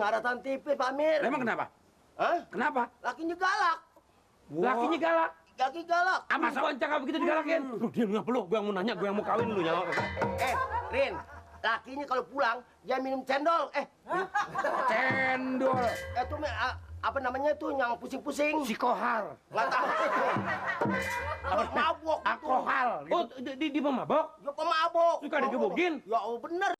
Ngaratan TV, Pak Amir. Emang kenapa? Hah? Kenapa? Lakinya galak. Lakinya galak. Laki galak. Ah, masa wawancara begitu digalakin? Lu diam ngapa lu? Gua yang mau nanya, gua yang mau kawin lu nyawa. Rin, lakinya kalau pulang dia minum cendol. Cendol. Itu apa namanya tuh yang pusing-pusing? Sikohal. Nggak tahu. Mabok. Alkohol. Oh, di pemabok? Ya pemabok. Suka digebukin? Ya bener.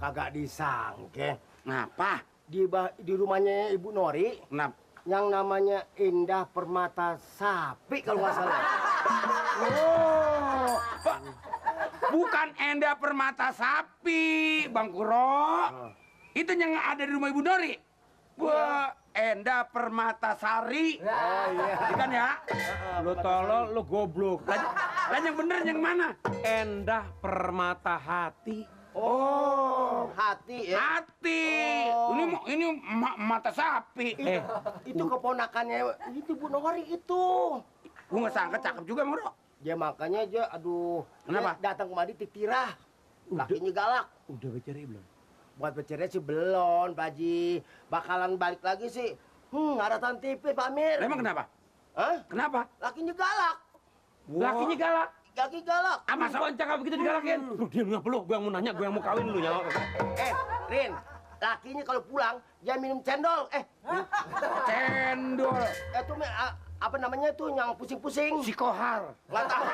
Kagak disangke. Ngapa? Di rumahnya Ibu Nori Kenapa? yang namanya Indah Permata Sapi kalau nggak salah. Oh, Pak. Bukan Enda Permata Sapi, Bang Kuro. Itu yang ada di rumah Ibu Nori. Wah, Enda Permata Sari. Oh iya. Ikan ya? Lu tolol, lu goblok. Lah yang bener yang mana? Endah Permata Hati. Oh, hati ya. Hati. Oh. Ini mata sapi. Itu keponakannya itu Bu Nori itu. Gua nggak sangka cakep juga, Moro. Ya makanya aja, aduh. Kenapa? Dia datang kemari titirah. Lakinya galak. Udah bercerai belum? Buat bercerai sih belum, Pak Haji. Bakalan balik lagi sih. Ngaratan TV, Pak Amir. Emang kenapa? Hah? Kenapa? Lakinya galak. Lakinya galak. Laki galak. Ah, masa wawancara begitu digalakin? Lu diam ngapa lu? Gua yang mau nanya, gua yang mau kawin lu nyawa. Rin, lakinya kalau pulang dia minum cendol. Cendol. Itu apa namanya tuh yang pusing-pusing? Sikohal. Nggak tahu.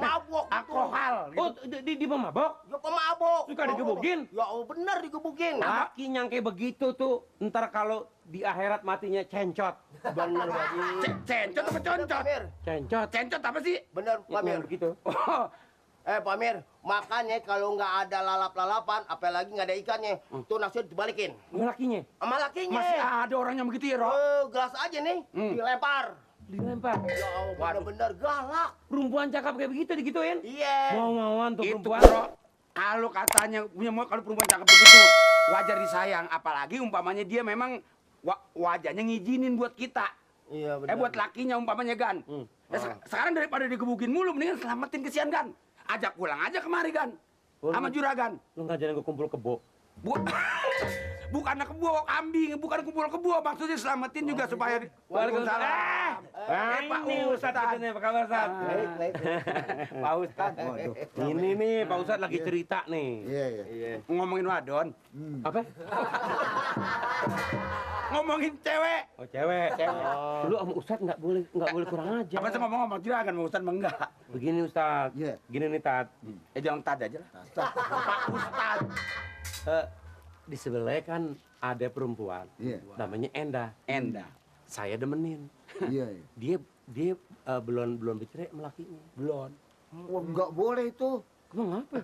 Mabok. Alkohol. Oh, di pemabok? Ya pemabok. Suka digebukin? Ya bener digebukin. Laki yang kayak begitu tuh, ntar kalau di akhirat matinya cencot. Bener, Pak Haji. Cencot apa concot? Cencot. Cencot apa sih? Bener, Pak Amir. Yang begitu. Oh, Pak Amir, makanya kalau nggak ada lalap-lalapan, apalagi nggak ada ikannya, tuh nasi dibalikin. lakinya. Sama lakinya. Masih ada orang yang begitu ya, Ro? Gelas aja nih, dilempar. Dilempar. Ya Allah, bener-bener galak. Perempuan cakep kayak begitu digituin? Iya. Mau-mauan tuh Itu, perempuan. Bro. Kalau katanya punya mau kalau perempuan cakep begitu, wajar disayang. Apalagi umpamanya dia memang wajahnya ngizinin buat kita. Iya, bener. Buat lakinya umpamanya Gan. Sekarang daripada digebukin mulu, mendingan selamatin kesian Gan. Ajak pulang aja kemari Gan. Sama Juragan. Lu ngajarin gue kumpul kebo. Bukan kebo, kambing, bukan kumpul kebo. Maksudnya selamatin juga supaya... Waalaikumsalam. Pak Ustadz nih, apa kabar Ustadz? Baik. Pak Ustadz. Ini nih, Pak Ustadz lagi cerita nih. Iya. Ngomongin wadon. Apa? Ngomongin cewek. Oh, cewek. Dulu sama Ustadz nggak boleh kurang aja. Apa sih ngomong sama Juragan, sama Ustadz enggak. Begini Ustadz. Iya. Gini nih Tat. Jangan tad aja lah. Pak Ustadz. Di sebelahnya kan ada perempuan. Iya. Namanya Endah. Endah. Saya demenin. Iya. Dia belum bercerai sama lakinya. Belum. Wah, nggak boleh itu. Emang apa?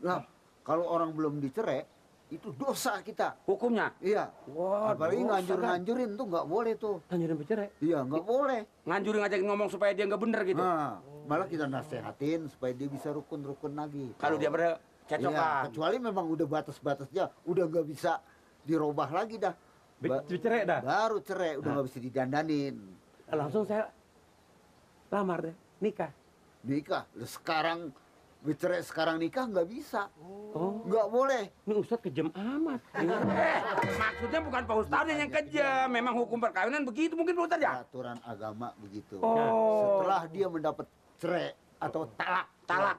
Nah, kalau orang belum dicerai, itu dosa kita. Hukumnya? Iya. Wah, Apalagi dosa, nganjur-nganjurin tuh nggak boleh tuh. Anjurin bercerai. Iya, nggak boleh. Nganjurin ngajakin ngomong supaya dia nggak bener gitu. Nah, malah kita nasehatin supaya dia bisa rukun-rukun lagi. Kalau dia pada Iya, cecokan. kecuali memang udah batas-batasnya, udah nggak bisa dirubah lagi dah. Bercerai dah. Baru cerai, udah nggak bisa didandanin. Langsung saya lamar deh, nikah. Nikah. Lah, sekarang bercerai sekarang nikah nggak bisa. Oh, Nggak boleh. ini Ustadz kejam amat. Maksudnya bukan Pak Ustadz yang kejam. Memang hukum perkawinan begitu mungkin Pak Ustadz ya? Aturan agama begitu. Oh. Setelah dia mendapat cerai atau talak,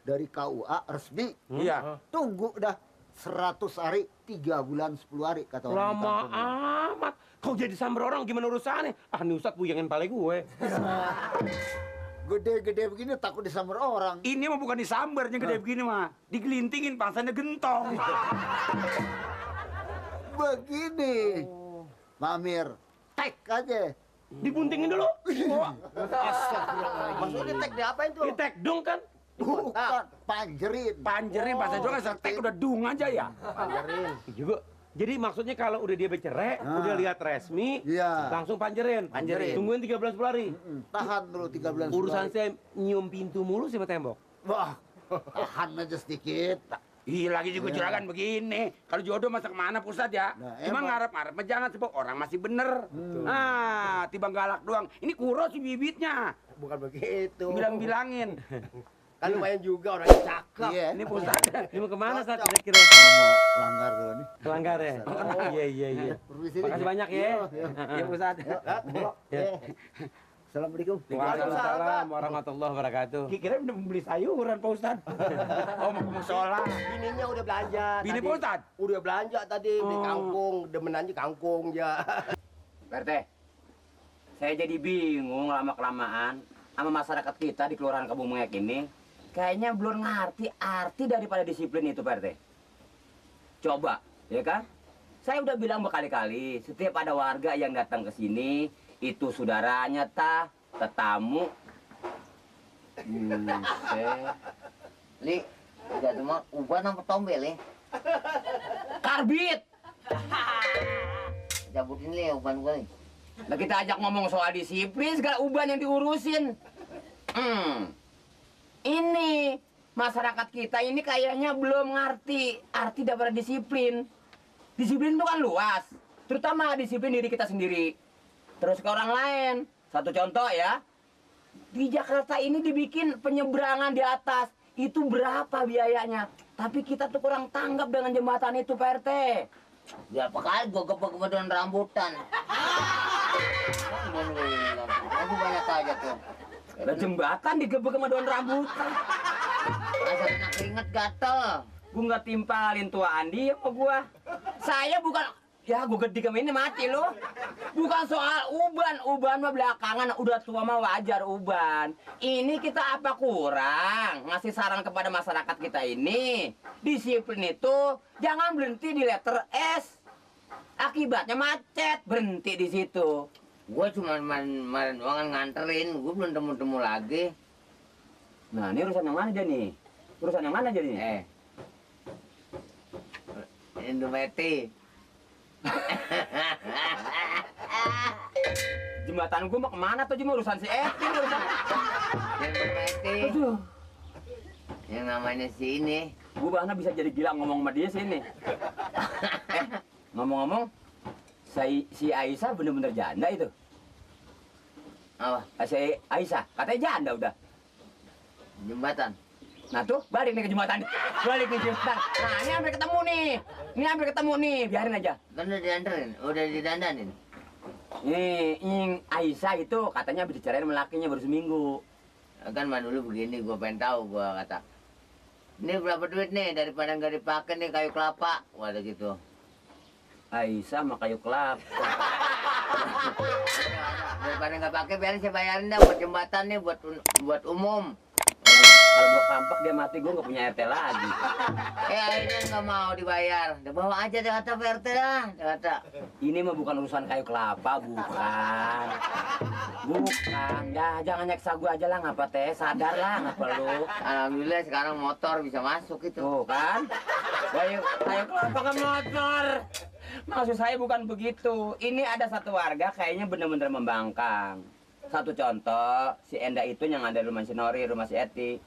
dari KUA resmi, Iya. tunggu dah 100 hari, 3 bulan, 10 hari kata orang di Lama kampung. amat. Kau jadi samber orang gimana urusannya? Ah, ini Ustadz puyengin pale gue. Gede-gede begini takut disamber orang. Ini mah bukan disambar yang gede begini mah. Digelintingin pangsanya gentong. Begini, Mamir, tek aja. Dibuntingin dulu. Maksudnya tek diapain tuh? Di take dong kan? Bukan, panjerin. Panjerin bahasa Jawa kan setek udah dung aja ya. Panjerin. Juga. Jadi maksudnya kalau udah dia bercerai, udah lihat resmi, Iya. langsung panjerin. Panjerin. Tungguin 13 hari. Tahan dulu 3 bulan. 10 Urusan hari. saya nyium pintu mulu sama tembok. Wah, tahan aja sedikit. Ih, lagi juga juragan begini. Kalau jodoh masa kemana pusat ya? Nah, Cuma emang. ngarep-ngarep mah jangan sebab orang masih bener. Nah, tiba galak doang. Ini kuro si bibitnya. Bukan begitu. Bilang-bilangin. Kan lumayan juga orangnya cakep. Iya. Ini pusat. Ini mau kemana saat Cocok. kira-kira? Mau langgar dulu nih. Pelanggar ya? Iya, iya, iya. Permisi. Makasih banyak ya. Iya pusat. Assalamualaikum. Waalaikumsalam warahmatullahi wabarakatuh. Kira udah membeli sayuran Pak Ustad. Oh, mau ke musola. Bininya udah belanja. Bini tadi. Pak Ustad? Udah belanja tadi di Oh. kangkung, demen aja kangkung ya. PRT, saya jadi bingung lama-kelamaan sama masyarakat kita di Kelurahan Kabumengek ini. Kayaknya belum ngerti arti daripada disiplin itu, PRT. Coba, ya kan? Saya udah bilang berkali-kali, setiap ada warga yang datang ke sini, itu saudaranya tetamu. Li, jadi mah uban apa tombel ya? Karbit! Jabutin li uban gua nih. Nah, kita ajak ngomong soal disiplin, segala uban yang diurusin. Ini masyarakat kita ini kayaknya belum ngerti arti daripada disiplin. Disiplin itu kan luas, terutama disiplin diri kita sendiri. Terus ke orang lain. Satu contoh ya, di Jakarta ini dibikin penyeberangan di atas. Itu berapa biayanya? Tapi kita tuh kurang tanggap dengan jembatan itu, Pak RT. Berapa kali gua gebek-gebek dengan rambutan. Aku banyak aja tuh. Ada jembatan digebek sama daun rambutan. Rasa kena keringet gatel. Gua nggak timpalin tua Andi sama gua. Saya bukan, ya gua gede kami ini mati loh. Bukan soal uban mah belakangan, udah tua mah wajar uban. Ini kita apa kurang ngasih saran kepada masyarakat kita ini. Disiplin itu jangan berhenti di letter S. Akibatnya macet, berhenti di situ. Gua cuma main doang nganterin, gua belum temu-temu lagi. Nah, ini urusan yang mana dia nih? Urusan yang mana jadi nih? Indometi. Jembatan gua mau kemana tuh? Cuma urusan si Eti, urusan. Indometi. Aduh, Yang namanya si ini. gua bahkan bisa jadi gila ngomong sama dia sini. Ngomong-ngomong, si Aisyah bener-bener janda itu. Apa? Si Aisyah, katanya janda udah. Jembatan. Nah tuh, balik nih ke jembatan. Balik nih ke jembatan. Nah, ini hampir ketemu nih. Ini hampir ketemu nih, biarin aja. Kan udah dianterin, udah didandanin. Nih, Aisyah itu katanya habis dicarain sama lakinya baru seminggu. Kan mah dulu begini, gua pengen tahu, gua kata. Ini berapa duit nih daripada nggak dipakai nih kayu kelapa, waduh gitu. Aisyah sama kayu kelapa. Daripada nggak pakai, biarin saya bayarin dah buat jembatan nih, buat umum. Kalau gua kampak dia mati, gua nggak punya RT lagi. Akhirnya nggak mau dibayar. Udah bawa aja dia kata PRT dah, dia kata. Ini mah bukan urusan kayu kelapa, bukan. Bukan. Ya, jangan nyeksa gua aja lah, ngapa teh? Sadar lah, ngapa lu? Alhamdulillah sekarang motor bisa masuk itu. Tuh kan? Kayu kelapa ke motor. Maksud saya bukan begitu. Ini ada satu warga kayaknya bener-bener membangkang. Satu contoh, si Enda itu yang ada di rumah si Nori, rumah si Eti.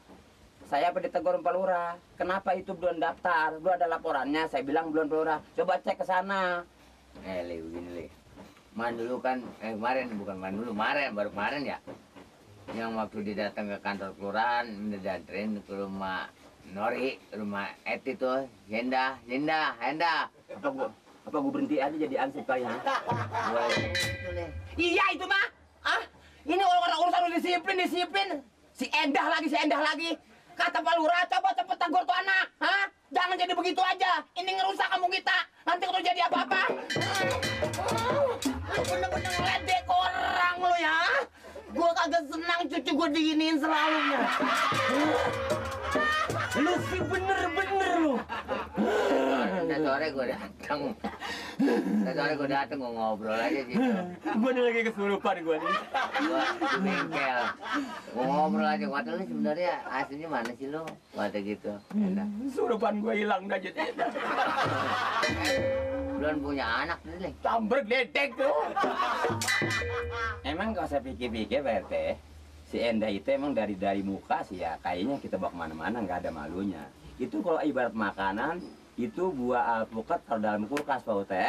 Saya apa ditegur Pak Lurah, kenapa itu belum daftar? Belum ada laporannya, saya bilang belum Pak Lurah. Coba cek ke sana. Li, begini Li. Man dulu kan, baru kemarin ya. Yang waktu dia datang ke kantor kelurahan, dia dianterin ke rumah Nori, rumah Eti tuh, Henda. Apa gua berhenti aja jadi ansip kayak? Gua itu Li. Iya itu mah. Ah, ini orang urusan disiplin. Si Endah lagi. Kata Pak Lurah, coba cepet tegur tuh anak. Hah? Jangan jadi begitu aja. Ini ngerusak kampung kita. Nanti kalau jadi apa-apa. Lu bener-bener ngeledek orang lu ya. Gua kagak senang cucu gua diginiin selalunya. Lu sih bener-bener lu. Udah sore gue datang, gue ngobrol aja gitu. Gua nih lagi kesurupan gua nih. Gua di bengkel. Gue ngobrol aja, gue lu sebenarnya aslinya mana sih lu? Kata gitu. Enak. Surupan gua hilang dah jadi. Belum punya anak nih. Camber gledek tuh. Emang kalau saya pikir-pikir Pak RT, si Endah itu emang dari muka sih ya, kayaknya kita bawa kemana-mana nggak ada malunya. Itu kalau ibarat makanan, itu buah alpukat kalau dalam kulkas Pak Ute.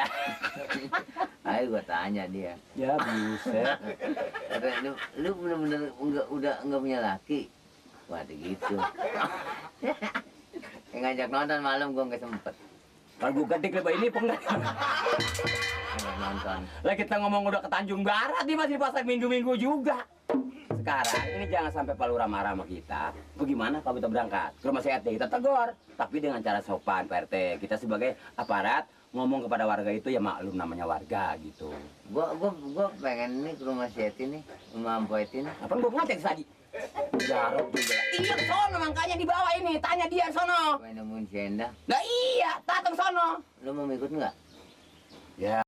Ayo gua tanya dia. Ya buset. Kata, lu bener-bener udah enggak punya laki. Waduh gitu. Yang ngajak nonton malam gua nggak sempet. Kalau gue ketik lebih ini enggak? Ngajak nonton. Lah kita ngomong udah ke Tanjung Barat, dia masih di pasar minggu-minggu juga. Sekarang ini jangan sampai Pak Lurah marah sama kita. Bagaimana kalau kita berangkat ke rumah CRT, kita tegur, tapi dengan cara sopan Pak RT. Kita sebagai aparat ngomong kepada warga itu ya maklum namanya warga gitu. Gua pengen nih ke rumah si Eti nih, rumah Ampoet ini. Apa gue ngajak tadi? Jarok juga. Iya ke sono makanya dibawa ini, tanya dia ke sono. Pengen nemuin si Endah. Lah iya, datang sono. Lu mau ikut nggak? Ya